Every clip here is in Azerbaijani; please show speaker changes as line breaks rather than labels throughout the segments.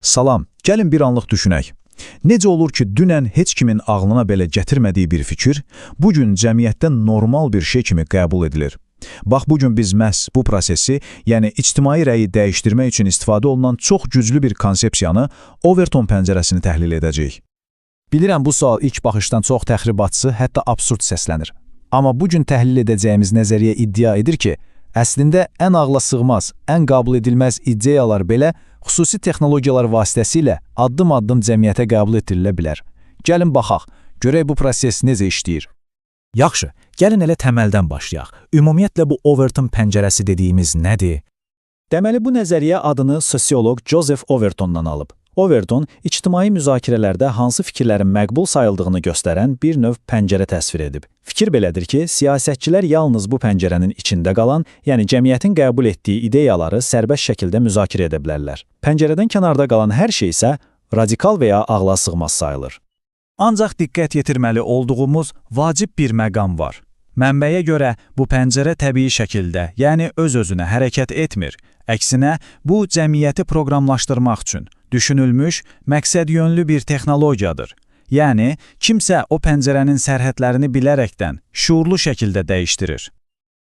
Salam, gəlin bir anlıq düşünək. Necə olur ki, dünən heç kimin ağlına belə gətirmədiyi bir fikir, bu gün cəmiyyətdə normal bir şey kimi qəbul edilir? Bax, bu gün biz məhz bu prosesi, yəni ictimai rəyi dəyişdirmək üçün istifadə olunan çox güclü bir konsepsiyanı, Overton pəncərəsini təhlil edəcəyik.
Bilirəm bu sual ilk baxışdan çox təxribatçı, hətta absurd səslənir. Amma bu gün təhlil edəcəyimiz nəzəriyyə iddia edir ki, əslində ən ağla sığmaz, ən qəbul edilməz ideyalar belə xüsusi texnologiyalar vasitəsilə addım-addım cəmiyyətə qəbul etdirilə bilər. Gəlin baxaq, görək bu proses necə işləyir.
Yaxşı, gəlin elə təməldən başlayaq. Ümumiyyətlə bu Overton pəncərəsi dediyimiz nədir?
Deməli, bu nəzəriyyə adını sosioloq Joseph Overtondan alıb. Overton, ictimai müzakirələrdə hansı fikirlərin məqbul sayıldığını göstərən bir növ pəncərə təsvir edib. Fikir belədir ki, siyasətçilər yalnız bu pəncərənin içində qalan, yəni cəmiyyətin qəbul etdiyi ideyaları sərbəst şəkildə müzakirə edə bilərlər. Pəncərədən kənarda qalan hər şey isə radikal və ya ağla sığmaz sayılır.
Ancaq diqqət yetirməli olduğumuz vacib bir məqam var. Mənbəyə görə bu pəncərə təbii şəkildə, yəni öz-özünə hərəkət etmir. Əksinə, bu cəmiyyəti proqramlaşdırmaq üçün düşünülmüş, məqsədyönlü bir texnologiyadır. Yəni, kimsə o pəncərənin sərhədlərini bilərəkdən, şuurlu şəkildə dəyişdirir.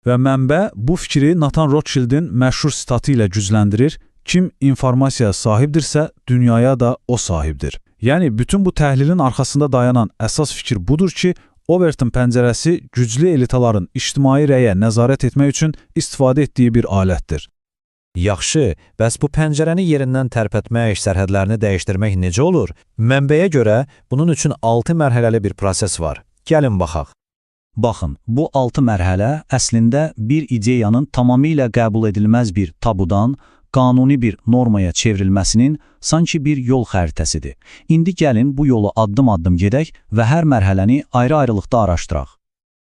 Və mənbə bu fikri Nathan Rothschildin məşhur sitatı ilə gücləndirir: "Kim informasiyaya sahibdirsə, dünyaya da o sahibdir." Yəni, bütün bu təhlilin arxasında dayanan əsas fikir budur ki, Overton pəncərəsi güclü elitaların ictimai rəyə nəzarət etmək üçün istifadə etdiyi bir alətdir.
Yaxşı, bəs bu pəncərəni yerindən tərpətmək, sərhədlərini dəyişdirmək necə olur? Mənbəyə görə bunun üçün 6 mərhələli bir proses var. Gəlin baxaq.
Baxın, bu 6 mərhələ əslində bir ideyanın tamamilə qəbul edilməz bir tabudan qanuni bir normaya çevrilməsinin sanki bir yol xəritəsidir. İndi gəlin bu yolu addım-addım gedək və hər mərhələni ayrı-ayrılıqda araşdıraq.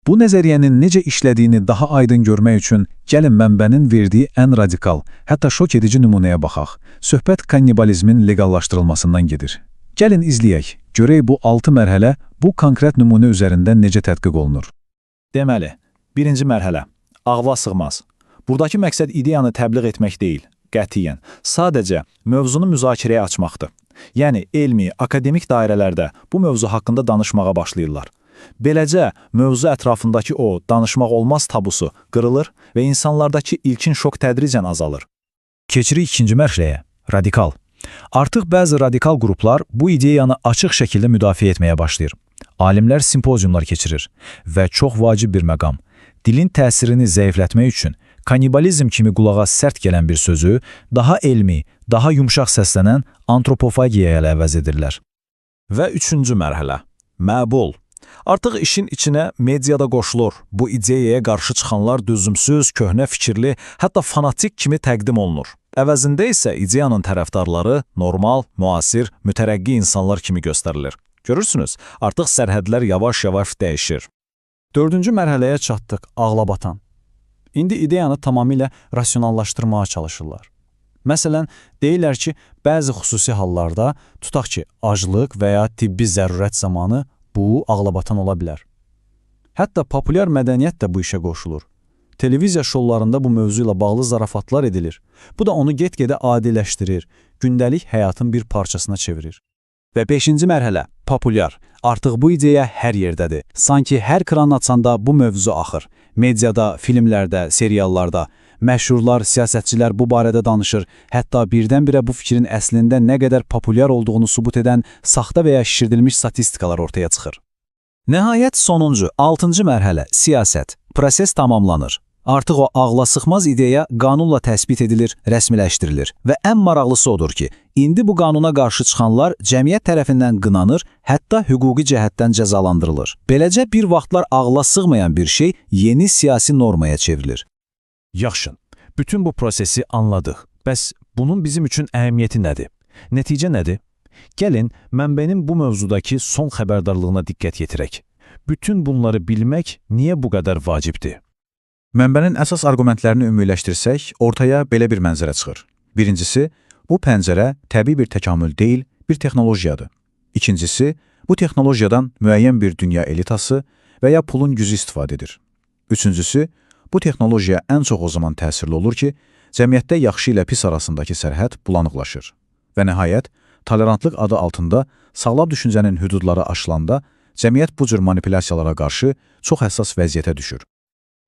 Bu nəzəriyyənin necə işlədiyini daha aydın görmək üçün gəlin mənbənin verdiyi ən radikal, hətta şok edici nümunəyə baxaq. Söhbət kannibalizmin leqallaşdırılmasından gedir. Gəlin izləyək, görək bu 6 mərhələ bu konkret nümunə üzərindən necə tətbiq olunur.
Deməli, birinci mərhələ, ağla sığmaz. Buradakı məqsəd ideyanı təbliğ etmək deyil, qətiyyən. Sadəcə mövzunu müzakirəyə açmaqdır. Yəni elmi, akademik dairələrdə bu mövzu haqqında danışmağa başlayırlar. Beləcə, mövzu ətrafındakı o danışmaq olmaz tabusu qırılır və insanlardakı ilkin şok tədricən azalır.
Keçirik ikinci mərhələyə, radikal. Artıq bəzi radikal qruplar bu ideyanı açıq şəkildə müdafiə etməyə başlayır. Alimlər simpoziumlar keçirir və çox vacib bir məqam, dilin təsirini zəiflətmək üçün kannibalizm kimi qulağa sərt gələn bir sözü daha elmi, daha yumşaq səslənən antropofagiya ilə əvəz edirlər.
Və üçüncü mərhələ, məqbul. Artıq işin içinə media da qoşulur. Bu ideyaya qarşı çıxanlar dözümsüz, köhnə fikirli, hətta fanatik kimi təqdim olunur. Əvəzində isə ideyanın tərəfdarları normal, müasir, mütərəqqi insanlar kimi göstərilir. Görürsünüz, artıq sərhədlər yavaş-yavaş dəyişir.
Dördüncü mərhələyə çatdıq, ağlabatan. İndi ideyanı tamamilə rasionallaşdırmağa çalışırlar. Məsələn, deyirlər ki, bəzi xüsusi hallarda, tutaq ki, aclıq və ya tibbi zərurət zamanı bu ağlabatan ola bilər. Hətta populyar mədəniyyət də bu işə qoşulur. Televiziya şoularında bu mövzu ilə bağlı zarafatlar edilir. Bu da onu get-gedə adiləşdirir, gündəlik həyatın bir parçasına çevirir.
Və beşinci mərhələ, populyar. Artıq bu ideya hər yerdədir. Sanki hər kran açanda bu mövzu axır. Mediada, filmlərdə, seriallarda. Məşhurlar, siyasətçilər bu barədə danışır. Hətta birdən-birə bu fikrin əslində nə qədər populyar olduğunu sübut edən saxta və ya şişirdilmiş statistikalar ortaya çıxır.
Nəhayət sonuncu, altıncı mərhələ, siyasət. Proses tamamlanır. Artıq o ağla sıxmaz ideya qanunla təsbit edilir, rəsmiləşdirilir. Və ən maraqlısı odur ki, indi bu qanuna qarşı çıxanlar cəmiyyət tərəfindən qınanır, hətta hüquqi cəhətdən cəzalandırılır. Beləcə bir vaxtlar ağla sığmayan bir şey yeni siyasi normaya çevrilir.
Yaxşı, bütün bu prosesi anladıq. Bəs bunun bizim üçün əhəmiyyəti nədir? Nəticə nədir? Gəlin, mənbənin bu mövzudakı son xəbərdarlığına diqqət yetirək. Bütün bunları bilmək niyə bu qədər vacibdir?
Mənbənin əsas arqumentlərini ümumiləşdirsək, ortaya belə bir mənzərə çıxır. Birincisi, bu pəncərə təbii bir təkamül deyil, bir texnologiyadır. İkincisi, bu texnologiyadan müəyyən bir dünya elitası və ya pulun gücü istifadə edir. Üçüncüsü, bu texnologiya ən çox o zaman təsirli olur ki, cəmiyyətdə yaxşı ilə pis arasındakı sərhəd bulanıqlaşır.
Və nəhayət, tolerantlıq adı altında sağlam düşüncənin hüdudları aşılanda, cəmiyyət bu cür manipulyasiyalara qarşı çox həssas vəziyyətə düşür.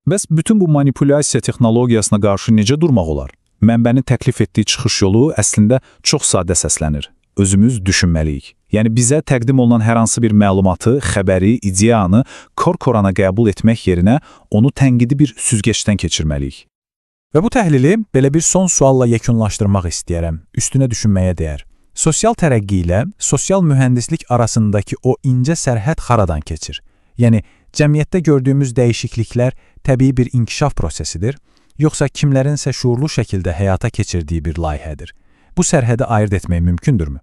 Bəs bütün bu manipulyasiya texnologiyasına qarşı necə durmaq olar? Mənbənin təklif etdiyi çıxış yolu əslində çox sadə səslənir. Özümüz düşünməliyik. Yəni bizə təqdim olunan hər hansı bir məlumatı, xəbəri, ideyanı kor-korana qəbul etmək yerinə onu tənqidi bir süzgəcdən keçirməliyik.
Və bu təhlili belə bir son sualla yekunlaşdırmaq istəyirəm. Üstünə düşünməyə dəyər. Sosial tərəqqi ilə sosial mühəndislik arasındakı o incə sərhəd haradan keçir? Yəni, cəmiyyətdə gördüyümüz dəyişikliklər təbii bir inkişaf prosesidir, yoxsa kimlərinsə şuurlu şəkildə həyata keçirdiyi bir layihədir? Bu sərhədi ayırd etmək mümkündürmü?